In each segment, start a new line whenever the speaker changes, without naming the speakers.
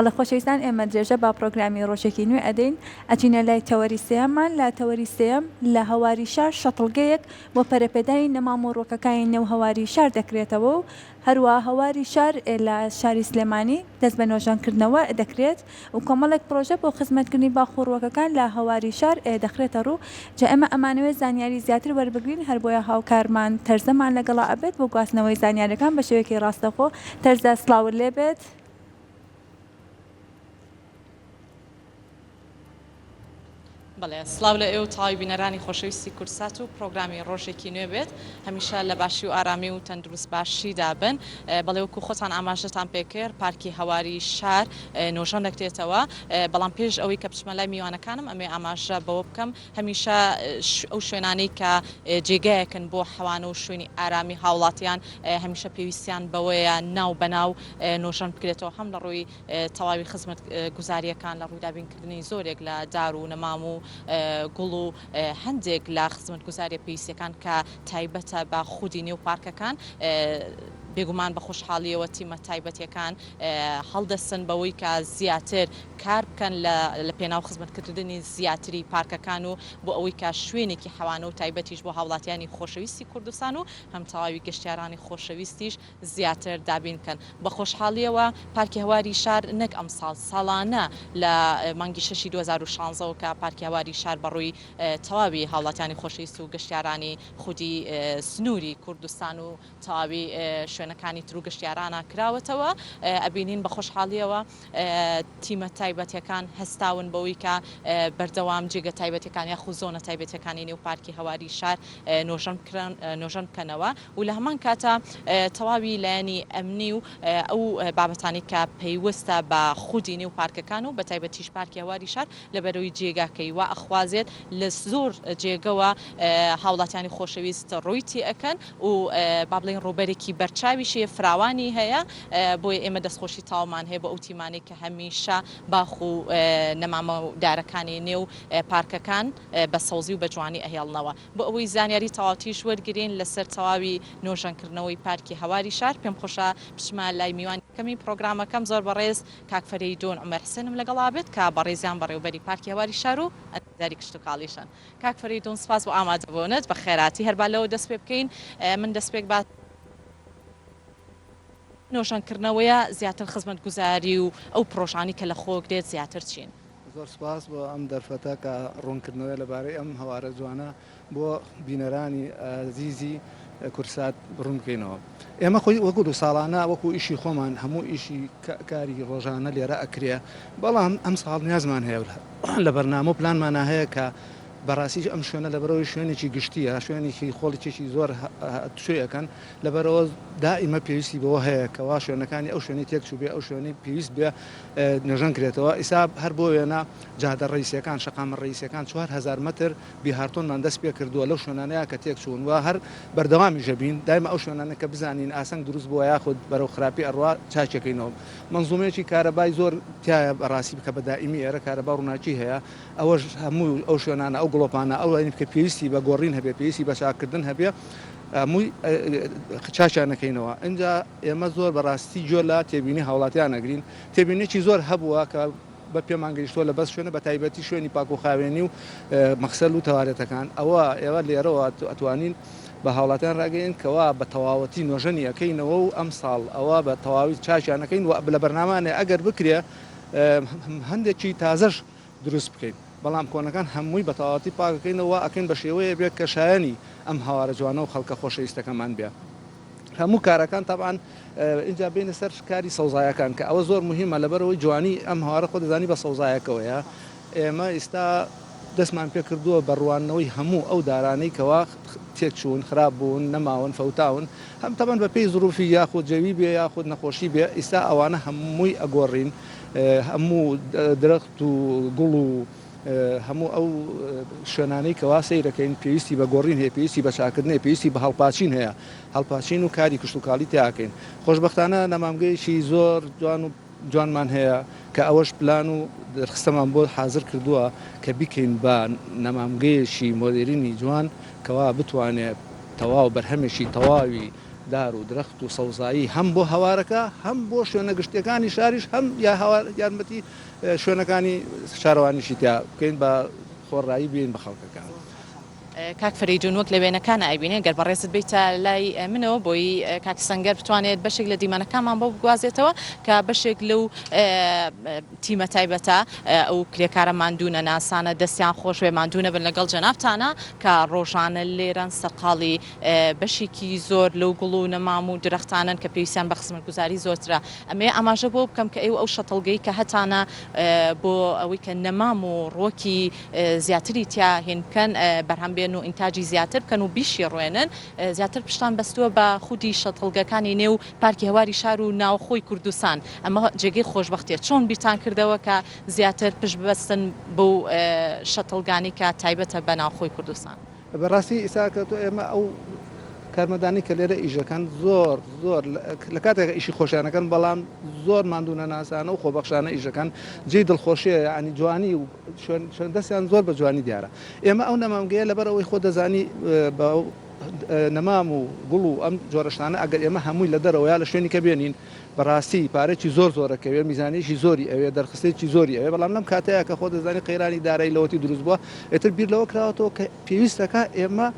بەڵێ خۆشەویستان ئێمە درێژە بە پڕۆگرامی ڕۆژێکی نوێ ئەدەین ئەچینە لای تەوەری سێیەممان لە تەوەری سێیەم لە هەواری شار شەتڵگەیەک بۆ پەرەپێدانی نەمام و ڕووەکەکانی نێو هەواری شار دەکرێتەوە و هەروەها هەواری شار لە شاری سلێمانی دەست بە نۆژەنکردنەوە دەکرێت و کۆمەڵێک پڕۆژە بۆ خزمەتکردنی باخ و ڕووەکەکان لە هەواری شار دەخرێتە ڕوو جا ئێمە ئەمانەوێت زانیاری زیاتر وەربگرین هەر بۆیە هاوکارمان تەرزەمان لەگەڵا ئەبێت بۆ گواستنەوەی زانیاریەکان بە شێوەیەکی ڕاستەوخۆ تەرزە سڵاوت لێبێت.
بەڵێ سڵاو لە ئێوە تەواوی بینەرانی خۆشەویستی کوردسات و پرۆگرامی ڕۆژێکی نوێ بێت هەمیشە لە باشی و ئارامی و تەندروست باشیدا بن بەڵێ وەکو خۆتان ئاماژەتان پێکرد پارکی هەواری شار نۆژەن دەکرێتەوە بەڵام پێش ئەوەی کە بچمە لای میوانەکانم ئەمێ ئاماژە بەوە بکەم هەمیشە ئەو شوێنانەی کە جێگایەکن بۆ حەوانە و شوێنی ئارامی هاوڵاتیان هەمیشە پێویستیان بەوەیە ناو بەناو نۆژەن بکرێتەوە هەم لە ڕووی تەواوی خزمەتگوزارییەکان لە ڕووی دابینکردنی زۆرێک لە دار و نەمام و گوڵ و هەندێک لە خزمەتگوزارییە پێویستیەکان کە تایبەتە بە خودی نێو پارکەکان بێگومان بە خۆشحاڵیەوە تیمە تایبەتیەکان هەڵدەستن بەوەی کە زیاتر کار بکەن لە پێناو خزمەتکردنی زیاتری پارکەکان و بۆ ئەوەی کە شوێنێکی حەوانە و تایبەتیش بۆ هاوڵاتیانی خۆشەویستی کوردستان و هەم تەواوی گەشتیارانی خۆشەویستیش زیاتر دابین بکەن. بە خۆشحاڵییەوە پارکی هەواری شار نەک ئەمساڵ، ساڵانە لە مانگی شەشی 2016 وە کە پارکی هەواری شار بە ڕووی تەواوی هاوڵاتیانی خۆشەویست و گەشتیارانی خودی سنووری کوردستان و تەواوی شوێنەکانی تر و گەشتیارانە کراوەتەوە، ئەبینین بە خۆشحاڵییەوە تیمە تایبەتیەکان هەستاون بەوەی کە بەردەوام جێگە تایبەتیەکان یاخود زۆنە تایبەتیەکانی نێو پارکی هەواری شار نۆژەن بکەنەوە و لە هەمان کاتا تەواوی لایەنی ئەمنی و ئەو بابەتانەی کە پەیوەستە بە خودی نێو پارکەکان و بەتایبەتیش پارکی هەواری شار لەبەرەوەی جێگاکەی وا ئەخوازێت لە زۆر جێگەوە هاوڵاتیانی خۆشەویست ڕووی تێ ئەکەن و با بڵێین ڕووبەرێکی بەرچاویشی هەیە فراوانی هەیە بۆیە ئێمە دەستخۆشی تەواومان هەیە بۆ ئەو تیمانەی کە هەمیشە باخ و نەمامە و دارەکانی نێو پارکەکان بە سەوزی و بە جوانی ئەهێڵنەوە. بۆ ئەوەی زانیاری تەواوتریش وەرگرین لەسەر تەواوی نۆژەنکردنەوەی پارکی هەواری شار پێم خۆشە بچمە لای میوانی یەکەمی پڕۆگرامەکەم زۆر بەڕێز کاک فەرەیدون عومەر حسێنم لەگەڵا بێت کە بەڕێزیان بەڕێوبەری پارکی هەواری شار و ئەندازیاری کشتوکاڵیشن. کاک فەرەیدون سپاس بۆ ئامادەبوونت بەخێرهاتی هەر با لەوە دەست پێ بکەین من دەستپێک باس نۆژەنکردنەوەیە زیاتر خزمەتگوزاری و ئەو پڕۆژانەی کە لە خۆگرێت زیاتر چین؟
زۆر سوپاس بۆ ئەم دەرفەتە کە ڕوونکردنەوەیە لەبارەی ئەم هەوارە جوانە بۆ بینەرانی ئازیزی کوردسات ڕوون بکەینەوە. ئێمە خۆی وەکو ساڵانە وەکو ئیشی خۆمان هەموو ئیشی کاری ڕۆژانە لێرە ئەکرێ، بەڵام ئەمساڵ نیازمان هەیە لە بەرنامە و پلانمانا هەیە کە بەڕاستیش ئەم شوێنە لەبەرئەوەی شوێنێکی گشتییە، شوێنێکی خۆڵکێکی زۆر هاتوچۆی ئەکەن، لەبەرئەوە دائیمە پێویستی بەوە هەیە کەوا شوێنەکانی ئەو شوێنەی تێکچووبێ ئەو شوێنەی پێویست بێ نۆژەن کرێتەوە، ئیستا هەر بۆ وێنە جادە ڕەیسیەکان، شەقامە ڕەیسیەکان 4000 مەتر بیهارتۆنمان دەست پێ کردووە لەو شوێنانەیا کە تێکچوون و هەر بەردەوامیش ئەبین، دایمە ئەو شوێنانە کە بزانین ئاسەنگ دروست بووە یاخود بەرەو خراپی ئەڕوا چاکیەکەینەوە. مەنزومەیەکی کارەبای زۆر تیایە بەڕاستی کە بە دائیمی ئێرە کارەبا و ڕووناکی هەیە، ئەوەش هەموو ئەو شوێنانە ئەو گڵۆپانە ئەو کە پێویستی بە گۆڕین هەبێ پێویستی بە چاککردن هەبێ هەمووی چاکیان ئەکەینەوە. ئینجا ئێمە زۆر بە ڕاستی گوێ لە تێبینی هاوڵاتیان ئەگرین، تێبینیی زۆر هەبووە کە بە پێمان گەیشتووە لە بەس شوێنە بە تایبەتی شوێنی پاک و خاوێنی و مەخسەل و تەوالێتەکان، ئەوە ئێوە لێرەوە ئەتوانین بە هاوڵاتیان ڕاگەیەنین کەوا بە تەواوەتی نۆژەنی ئەکەینەوە و ئەمساڵ ئەوە بە تەواوی چاکیان ئەکەین و لە بەرنامانێ ئەگەر بکرێ هەندێکی تازەش دروست بکەین بەڵام کۆنەکان هەمووی بە تەواوەتی پاک ئەکەینەوە وا ئەکەین بە شێوەیە بێت کە شایەنی ئەم هەوارە جوانە و خەڵکە خۆشەویستەکەمان بێ هەموو کارەکان تەبعەن ئینجا بینە سەر کاری سەوزایەکان کە ئەوە زۆر مهمە لەبەرەوەی جوانی ئەم هەوارە خۆ دەزانی بە سەوزایەکەوەیە ئێمە ئیستا دەستمان پێ کردووە بە ڕواندنەوەی هەموو ئەو دارانەی کەوا تێکچوون خراپ بوون نەماون فەوتاون هەم تەبعەن بە پێی زروفی یاخود جەوی بێ یاخود نەخۆشی بێ ئیستا ئەوانە هەمووی ئەگۆڕین هەموو درەخت و گوڵ و هەموو ئەو شوێنانەی کەوا سەیرەکەین پێویستی بە گۆڕین هەیە، پێویستی بە چاکردن هەیە، پێویستی بە هەڵپاچین هەیە، هەڵپاچین و کاری کشتوکاڵی تیاکەین. خۆشبەختانە نەمامگەیەکی زۆر جوان و جوانمان هەیە کە ئەوەش پلان و دەرخستەمان بۆ حازر کردووە کە بیکەین بە نەمامگەیەکی مۆدێرینی جوان کەوا بتوانێ تەواو بەرهەمێکی تەواوی. دار و درەخت و سەوزایی هەم بۆ هەوارەکە هەم بۆ شوێنە گشتیەکانی شاریش هەم یا هەوار یارمەتی شوێنەکانی شارەوانیشی تیا بکەین بە خۆڕایی بین بە خەڵکەکە.
کاک فەرەیدون وەک لە وێنەکانا ئەیبینێ گەر بەڕێزت بێیتە لای منەوە بۆی کاک سەنگەر بتوانێت بەشێک لە دیمەنەکانمان بۆ بگوازێتەوە کە بەشێک لەو تیمە تایبەتە ئەو کرێکارە ماندوو نەناسانە دەستیان خۆش بێ ماندوو نەبن لەگەڵ جەنابتانە کە ڕۆژانە لێرەن سەرقاڵی بەشێکی زۆر لەو گوڵ و نەمام و درەختانەن کە پێویستیان بە خزمەتگوزاری زۆرترە ئەمەوێ ئاماژە بەوە بکەم کە ئێوە ئەو شەتڵگەی کە هەتانە بۆ ئەوەی کە نەمام و ڕوەکی زیاتری تیا هین بکەن بەرهەم بێن و ئینتاجی زیاتر بکەن و بیشیڕوێنن زیاتر پشتان بەستووە بە خودی شەتڵگەکانی نێو پارکی هەواری شار و ناوخۆی کوردستان ئەمە جێگەی خۆشبەختیە چۆن بیرتان کردەوە کە زیاتر پشت ببەستن بەو شەتڵگانەی کە تایبەتە بە ناوخۆی کوردستان؟
بەڕاستی ئیستا کە تۆ ئێمە ئەو کارمەندانەی کە لێرە ئیشەکەن زۆر زۆر لە کاتێک ئیشی خۆشیانەکەن بەڵام زۆر ماندوو نەناسانە و خۆبەخشانە ئیشەکەن جێی دڵخۆشیە یعنی جوانی و شوێن شوێن دەستیان زۆر بە جوانی دیارە ئێمە ئەو نەمامگەیە لەبەر ئەوەی خۆ دەزانی بە نەمام و گوڵ و ئەم جۆرە شتانە ئەگەر ئێمە هەمووی لە دەرەوە یا لە شوێنی کە بێنین بەڕاستی پارەکی زۆر زۆرەکەوێ میزانیەکی زۆری ئەوێ دەرخستێکی زۆری ئەوێ بەڵام لەم کاتەیە کە خۆ دەزانی قەیرانی دارایی لەوەتی دروست بووە ئیتر بیر لەوە کراوەتەوە کە پێویستەکە ئێمە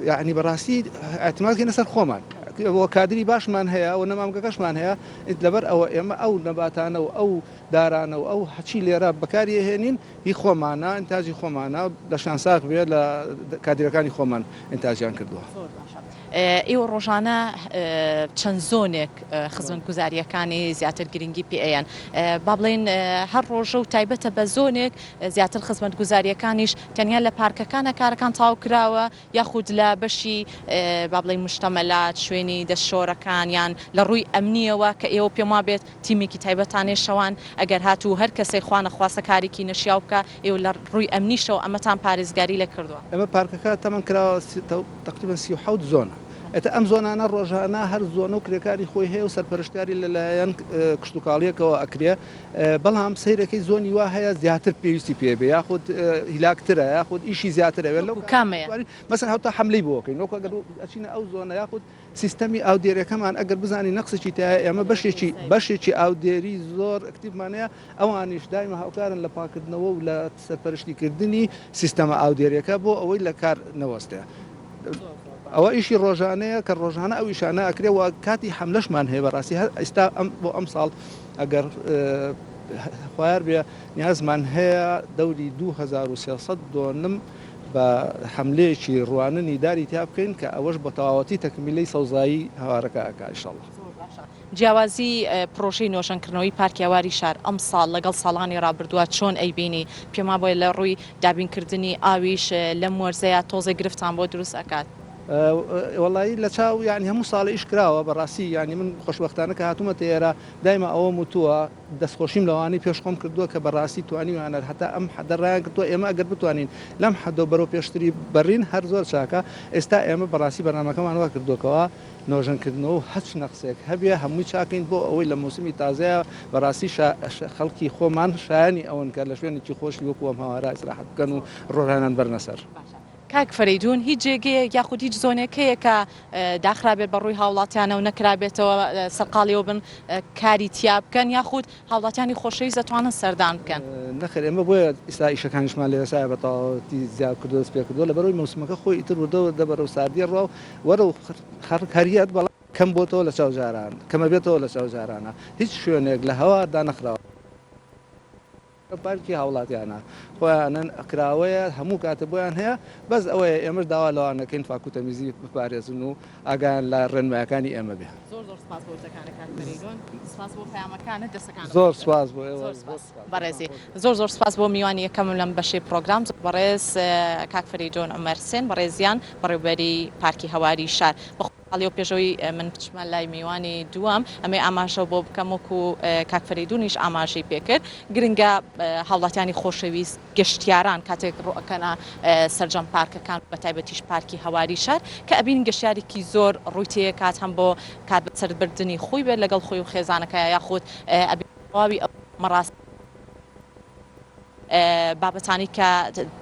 یعنی بەڕاستی اعتماد کەینە سەر خۆمان و کادری باشمان هەیە و نەمامگەکەشمان هەیە لەبەر ئەوە ئێمە ئەو نەباتانە و ئەو دارانە و ئەو هەچی لێرە بەکاری ئەهێنین هی خۆمانە ئینتاجی خۆمانە لەشان ساغ بێ لە کادیرەکانی خۆمان ئینتاجیان کردووە.
زۆر باشە ئێوە ڕۆژانە چەند زۆنێک خزمەتگوزارییەکانی زیاتر گرنگی پێ ئەیەن با بڵێین هەر ڕۆژە و تایبەتە بە زۆنێک زیاتر خزمەتگوزارییەکانیش تەنیا لە پارکەکانە کارەکان تەواو کراوە یاخود لە بەشی با بڵێین مشتەمەلات شوێنی دەستشۆرەکان یان لە ڕووی ئەمنییەوە کە ئێوە پێم وابێت تیمێکی تایبەتان هەیە شەوان ئەگەر هاتوو هەر کەسێک خوانەخواستە کارێکی نەشیاو بکا ئێوە لە ڕووی ئەمنیشەوە ئەمەتان پارێزگاری لێ کردووە.
ئێمە پارکەکە تەمەن کراوە تەقریبەن 37 زۆنە ئێتا ئەم زۆنانە ڕۆژانە هەر زۆنە و کرێکاری خۆی هەیە و سەرپەرشتیاری لەلایەن کشتوکاڵیەکەوە ئەکرێ بەڵام سەیرەکەی زۆنی وا هەیە زیاتر پێویستی پێ بێ یاخود هیلاکترە یاخود ئیشی زیاترە لەو
کامەیە
مەسەن هەوتا حملەی بۆ بکەین وەکو ئەگەر ئەچینە ئەو زۆنە یاخود سیستەمی ئاودێریەکەمان ئەگەر بزانین نەقسێکی تایە ئێمە بەشێکی بەشێکی ئاودێری زۆر ئەکتیڤمان هەیە ئەوانیش دایمە هاوکارن لە پاکردنەوە و لە سەرپەرشتیکردنی سیستەمە ئاودێریەکە بۆ ئەوەی لە کار نەوەستێ ئەوە ئیشی ڕۆژانەیە کە ڕۆژانە ئەو ئیشانە ئەکرێ و کاتی حەملەشمان هەیە بەڕاستی هەر ئیستا ئەم بۆ ئەم ساڵ ئەگەر خوایار بێ نیازمان هەیە دەوری 2300 دۆنم بە حەملەیەکی ڕواننی داری تیا بکەین کە ئەوەش بە تەواوەتی تەکمیلەی سەوزایی هەوارەکە ئەکا ئیشەڵا.
زۆر باشە جیاوازی پڕۆژەی نۆژەنکردنەوەی پارکی هەواری شار ئەمساڵ لەگەڵ ساڵانی ڕابردووە چۆن ئەیبینی؟ پێم وابووە لە ڕووی دابینکردنی ئاویش لەم وەرزەیا تۆزێک گرفتان بۆ دروست ئەکات.
وەڵایی لە چاو یانی هەموو ساڵێ ئیش کراوە بەڕاستی یانی من خۆشبەختانە کە هاتوومەتە ئێرە دایمە ئەوەم وتووە دەستخۆشیم لەوانەی پێش خۆم کردووە کە بەڕاستی توانیویانە هەتا ئەم حەدە ڕایان کردووە ئێمە ئەگەر بتوانین لەم حەدەو بەرەو پێشتری بەرین هەر زۆر چاکە ئێستا ئێمە بەڕاستی بەرنامەکەمان وا کردووە کەوا نۆژەنکردنەوە و هەچ نەقسێک هەبێ هەمووی چاکەین بۆ ئەوەی لە مۆسمی تازەیا بەڕاستی خەڵکی خۆمان شایەنی ئەوەن کە لە شوێنێکی خۆشی وەکو ئەم هەوارە ئیسراحەت بکەن و ڕۆژانیان بەرنە سەر.
کاک فەرەیدوون هیچ جێگەیەک یاخود هیچ زۆنێک هەیە کە داخرابێت بە ڕووی هاوڵاتیانەوە نەکرابێتەوە سەرقاڵیەوە بن کاری تیا بکەن یاخود هاوڵاتیانی خۆشەویست دەتوانن سەردان بکەن؟
نەخێر ئێمە بۆیە ئیستا ئیشەکانیشمان لە ئێستایا بە تەواوەتی زیاد کردووە دەست پێ کردووە لەبەرئەوەی مەوسمەکە خۆی ئیتر وردە وردە بەرەو ساردی ئەڕوا و وەرەو خەڕک هەریەت بەڵام کەم بۆتەوە لە چاو جاران کەمەبێتەوە لە چاو جارانە هیچ شوێنێک لە هەوار دانەخراوە. پارکی هاوڵاتیانە خۆیانن کراوەیە هەموو کاتە بۆیان هەیە بەس ئەوەیە ئێمەش داوا لەوان ئەکەین پاک و تەمیزی بپارێزن و ئاگایان لە ڕێنمایەکانی ئێمە بێ.
زۆر زۆر سپاس بۆ وتەکانت کاک فەرەیدون سپاس بۆ پەیامەکانت دەستەکانت
زۆر خۆش بێت. سپاس بۆ ئێوە
زۆر سپاس بەڕێزی زۆر زۆر سپاس بۆ میوانی یەکەمم لەم بەشەی پڕۆگرام بەڕێز کاک فەرەیدون عومەر حسێن بەڕێزیان بەڕێوبەری پارکی هەواری شار بە خۆشحاڵیەوە پێش ئەوەی من بچمە لای میوانی دووەم ئەمەی ئاماژە بۆ بکەم وەکو کاک فەرەیدونیش ئاماژەی پێکرد گرنگە هاوڵاتیانی خۆشەویست گەشتیاران کاتێک ڕوئەکەنە سەرجەم پارکەکان بە تایبەتیش پارکی هەواری شار کە ئەبین گەشتیارێکی زۆر ڕووی تێکات هەم بۆ کات بەسەربردنی خۆی بێت لەگەڵ خۆی و خێزانەکە یاخود ئەبین تەواوی ئەو مەڕاس. بابەتانەی کە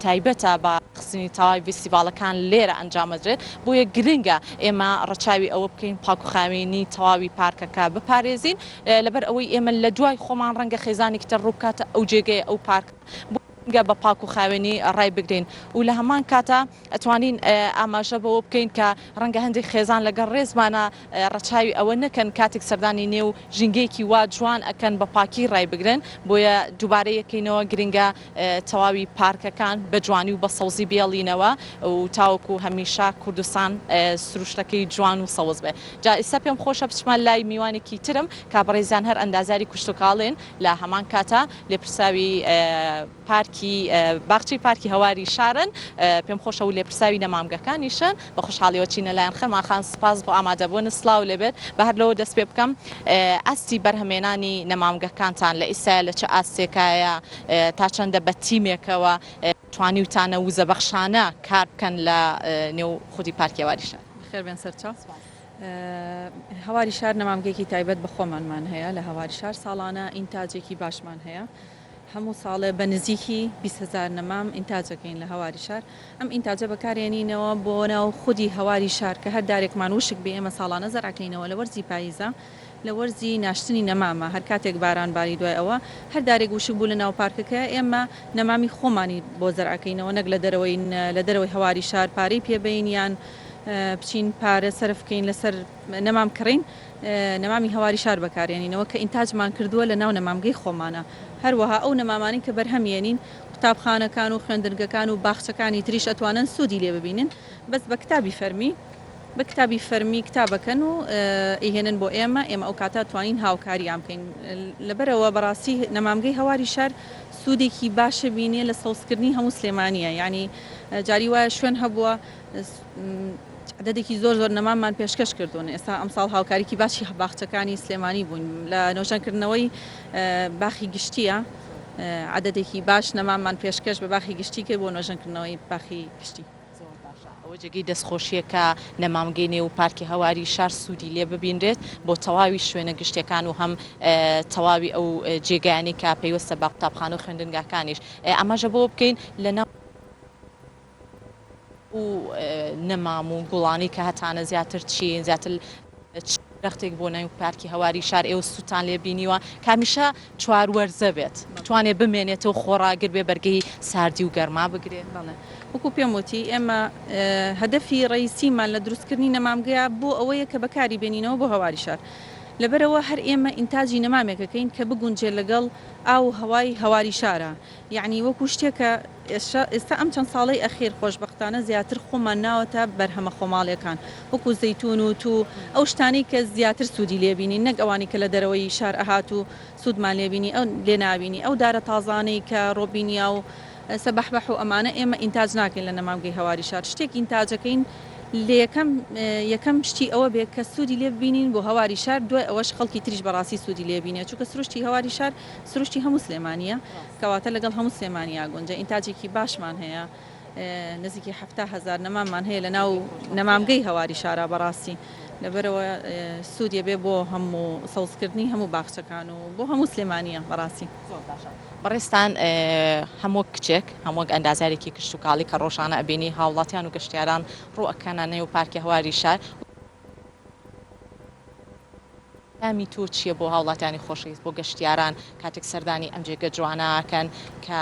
تایبەتە بە خستنی تەواوی ڤیستیڤاڵەکان لێرە ئەنجام ئەدرێت، بۆیە گرنگە ئێمە ڕەچاوی ئەوە بکەین پاکوخاوێنی تەواوی پارکەکە بپارێزین، لەبەر ئەوەی ئێمە لە دوای خۆمان ڕەنگە خێزانێکی تر ڕووبکاتە ئەو جێگەیە ئەو پارکە، بۆیە گرنگە بە پاک و خاوێنی ڕایبگرین و لە هەمان کاتا ئەتوانین ئاماژە بەوە بکەین کە ڕەنگە هەندێک خێزان لەگەڵ ڕێزمانە ڕەچاوی ئەوە نەکەن کاتێک سەردانی نێو ژینگەیەکی وا جوان ئەکەن بە پاکی ڕایبگرن بۆیە دووبارە یەکەینەوە گرنگە تەواوی پارکەکان بە جوانی و بە سەوزی بێڵینەوە و تاوەکو هەمیشە کوردستان سروشتەکەی جوان و سەوز بێ جا ئیستا پێم خۆشە بچمە لای میوانێکی ترم کا بەڕێزیان هەر ئەندازیاری کوشتوکاڵێن لە هەمان کاتا لێپرسراوی پارکی باخچەی پارکی هەواری شارن پێم خۆشە و لێپرسراوی نەمامگەکانیشن بە خۆشحاڵیەوە چینە لایان خەرمان خان سپاس بۆ ئامادەبوون سڵاو لێبێت بە هەر لەوە دەست پێ بکەم ئاستی بەرهەمێنانی نەمامگەکانتان لە ئیستا لە چ ئاستێکایە تا چەندە بە تیمێکەوە توانیوتانە وزەبەخشانە کار بکەن لە نێو خودی پارکی هەواری شار.
بەخێربێن سەرچاو. هەواری شار نەمامگەیەکی تایبەت بە خۆمانمان هەیە لە هەواری شار ساڵانە ئینتاجێکی باشمان هەیە هەموو ساڵێ بە نزیکی 20هزار نەمام ئینتاجەکەین لە هەواری شار ئەم ئینتاجە بەکارێنینەوە بۆ ناو خودی هەواری شار کە هەر دارێکمان وشک بێ ئێمە ساڵانە زەرعەکەینەوە لە وەرزی پاییزە لە وەرزی ناشتنی نەمامە هەر کاتێک باران باری دوای ئەوە هەر دارێک وشک بوو لە ناو پارکەکە ئێمە نەمامی خۆمانی بۆ زەرعەکەینەوە نەک لە دەرەوەی لە دەرەوەی هەواری شار پارەی پێ بەین یان بچین پارە سەرف بکەین لەسەر نەمام کڕین نەمامی هەواری شار بەکارێنینەوە کە ئینتاجمان کردووە لە ناو نەمامگەی خۆمانە هەروەها ئەو نەمامانەی کە بەرهەم یەنین قوتابخانەکان و خوێندنگەکان و باخچەکانی تریش ئەتوانن سوودی لێ ببینن بەس بە کتابی فەرمی بە کتابی فەرمی کتابەکەن و ئەیهێنن بۆ ئێمە ئێمە ئەو کاتە توانین هاوکاریان بکەین لەبەرەوە بەڕاستی نەمامگەی هەواری شار سوودێکی باشە بینێ لە سەوزکردنی هەموو سلێمانیە یعنی جاری وایە شوێن هەبووە عەدەدێکی زۆر زۆر نەماممان پێشکەش کردوون ئێستا ئەمساڵ هاوکاریکی باشی باخچەکانی سلێمانی بووین لە نۆژەنکردنەوەی باخی گشتیە عەدەدێکی باش نەماممان پێشکەش بە باخی گشتی کرد بۆ نۆژەنکردنەوەی باخی گشتی.
زۆر باشە ئەوە جێگەی دەستخۆشیە کە نەمامگەی نێو پارکی هەواری شار سوودی لێ ببینرێت بۆ تەواوی شوێنە گشتیەکان و هەم تەواوی ئەو جێگایانەی کە پەیوەستە بە قوتابخانە و خوێندنگاکانیش ئاماژە بەوە بکەین لەناو و نەمام و گوڵانەی کە هەتانە زیاتر چین زیاتر چ درەختێک بۆ ناو پارکی هەواری شار ئێوە سوودتان لێ بینیوە کە هەمیشە چوار وەرزە بێت بتوانێت بمێنێتەوە خۆڕاگر بێ بەرگەی ساردی و گەرما بگرێت؟
بەڵێ وەکو پێم وتی ئێمە هەدەفی ڕەئیسیمان لە دروستکردنی نەمامگەیە بۆ ئەوەیە کە بەکاری بێنینەوە بۆ هەواری شار لەبەرئەوە هەر ئێمە ئینتاجی نەمامێکەکەین کە بگونجێ لەگەڵ ئاو و هەوای هەواری شارە یەعنی وەکو شتێکە ئێستا ئەم چەند ساڵەی ئەخیر خۆشبەختانە زیاتر خۆمان ناوەتە بەرهەمە خۆماڵیەکان وەکو زەیتون و تو ئەو شتانەی کە زیاتر سوودی لێ بینین نەک ئەوانەی کە لە دەرەوەی شار ئەهات و سوودمان لێ بینی ئەو لێ نابینی ئەو دارە تازانەی کە ڕۆبینیا و سەبەحبەح و ئەمانە ئێمە ئینتاج ناکەین لە نەمامگەی هەواری شار شتێک ئینتاجەکەین لە یەکەم یەکەم شتی ئەوە بێ کە سوودی لێ ببینین بۆ هەواری شار دوای ئەوەش خەڵکی تریش بەڕاستی سوودی لێ بینێ چونکە سروشتی هەواری شار سروشتی هەموو سلێمانیە کەواتە لەگەڵ هەموو سلێمانیا گونجێ ئینتاجێکی باشمان هەیە نزیکی 70 هەزار نەماممان هەیە لە ناو نەمامگەی هەواری شارا بەڕاستی لەبەرەوە سوودیە بێ بۆ هەموو سەوزکردنی هەموو باخچەکان و بۆ هەموو سلێمانیە بەڕاستی.
زۆر باشە بەڕێزتان هەم وەک کچێک هەم وەک ئەندازیارێکی کشتوکاڵی کە ڕۆژانە ئەبینی هاوڵاتیان و گەشتیاران ڕوو ئەکەنە نێو پارکی هەواری شار پەیامی تۆ چییە بۆ هاوڵاتیانی خۆشەویست، بۆ گەشتیاران کاتێک سەردانی ئەم جێگە جوانە ئەکەن کە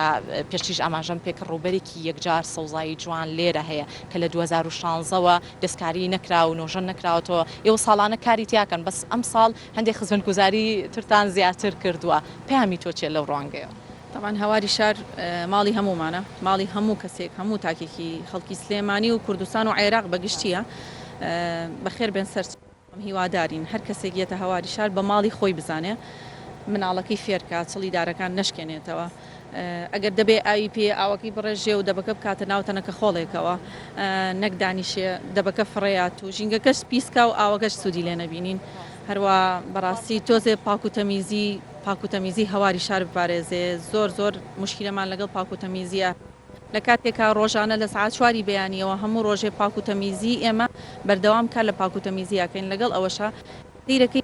پێشتریش ئاماژەم پێکرد ڕووبەرێکی یەکجار سەوزایی جوان لێرە هەیە کە لە 2016 وە دەستکاری نەکرا و نۆژەن نەکراوەتەوە ئێوە ساڵانە کاری تیاکەن بەس ئەمساڵ هەندێک خزمەتگوزاری ترتان زیاتر کردووە پەیامی تۆ چییە لەو ڕوانگەیەوە؟
تەبعەن هەواری شار ماڵی هەموومانە، ماڵی هەموو کەسێک، هەموو تاکێکی خەڵکی سلێمانی و کوردستان و عێراق بە گشتییە، بەخێر بێن سەر. هیوادارین هەر کەسێک یەتە هەواری شار بە ماڵی خۆی بزانێ مناڵەکەی فێرکا چڵی دارەکان نەشکێنێتەوە ئەگەر دەبێ ئاوی پێ ئاوەکەی بڕێژێ و دەبەکە بکاتە ناو تەنەکە خۆڵێکەوە نەک دانیشێ دەبەکە فڕێیات و ژینگەکەش پیسکا و ئاوەکەش سوودی لێ نەبینین هەروە بەڕاستی تۆزێ پاک و تەمیزی پاک و تەمیزی هەواری شار بپارێزێ زۆر زۆر موشکیلەمان لەگەڵ پاک و تەمیزیە. لە کاتێکا ڕۆژانە لە سەعات چواری بەیانیەوە هەموو ڕۆژێ پاک و تەمیزی ئێمە بەردەوام کار لە پاک و تەمیزی ئەکەین لەگەڵ ئەوەشا سەیرەکەی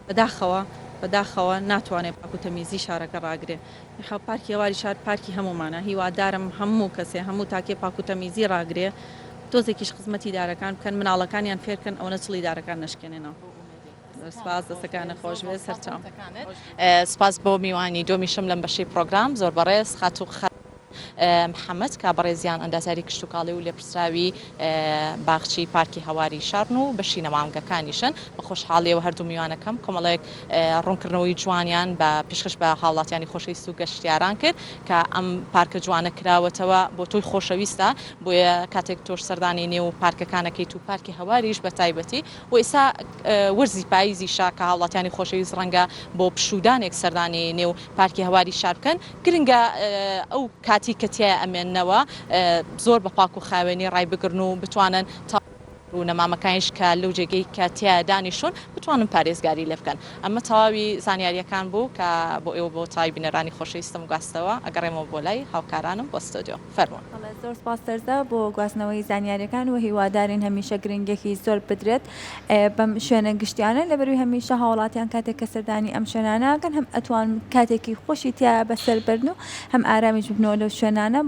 بەداخەوە. بەداخەوە ناتوانێ پاک و تەمیزی شارەکە ڕاگرێ. یخوا پارکی هەواری شار پارکی هەموومانە هیوادارم هەموو کەسێ هەموو تاکێ پاک و تەمیزی ڕاگرێ تۆزێکیش خزمەتی دارەکان بکەن مناڵەکانیان فێرکەن ئەوەنە چڵی دارەکان نەشکێنێنەوە. زۆر سپاس دەستەکانت خۆش بێت سەرچاوم.
سپاس بۆ میوانی دووەمیشم لەم بەشەی پڕۆگرام زۆر بەڕێز خاتوو محەمەد کە بەڕێزیان ئەندازیاری کشتوکاڵی و لێپرسراوی باخچەی پارکی هەواری شارن و بەشی نەمامگەکانیشن. بە خۆشحاڵیەوە هەردوو میوانەکەم کۆمەڵێک ڕوونکردنەوەی جوانیان بە پێشکەش بە هاوڵاتیانی خۆشەویست و گەشتیاران کرد کە ئەم پارکە جوانە کراوەتەوە بۆ تۆی خۆشەویستە بۆیە کاتێک تۆش سەردانی نێو پارکەکانەکەیت و پارکی هەواریش بە تایبەتی و ئێستا وەرزی پاییزیشە کە هاوڵاتیانی خۆشەویست ڕەنگە بۆ پشوودانێک سەردانی نێو پارکی هەواری شار بکەن، گرنگە ئەو کاتی کە تیایا ئەمێننەوە زۆر بە پاک و خاوێنی ڕایبگرن و بتوانن تا و نەمامەکانیش کە لەو جێگەی کە تیایا دانیشتوون بتوانن پارێزگاری لێ بکەن. ئەمە تەواوی زانیارییەکان بوو کە بۆ ئێوە بۆ تەواوی بینەرانی خۆشەویستم گواستەوە. ئەگەڕێمەوە بۆ لای هاوکارانم بۆ ستۆدیۆ. فەرموون.
بەڵێ زۆر سوپاس تەرزە بۆ گواستنەوەی زانیاریەکان و هیوادارین هەمیشە گرنگیەکی زۆر بدرێت بەم شوێنە گشتیانە لەبەروی هەمیشە هاوڵاتیان کاتێک کە سەردانی ئەم شوێنانە ئەکەن هەم ئەتوان کاتێکی خۆشی تیا بەسەر بەرن و هەم ئارامیش ببنەوە لەو شوێنانە.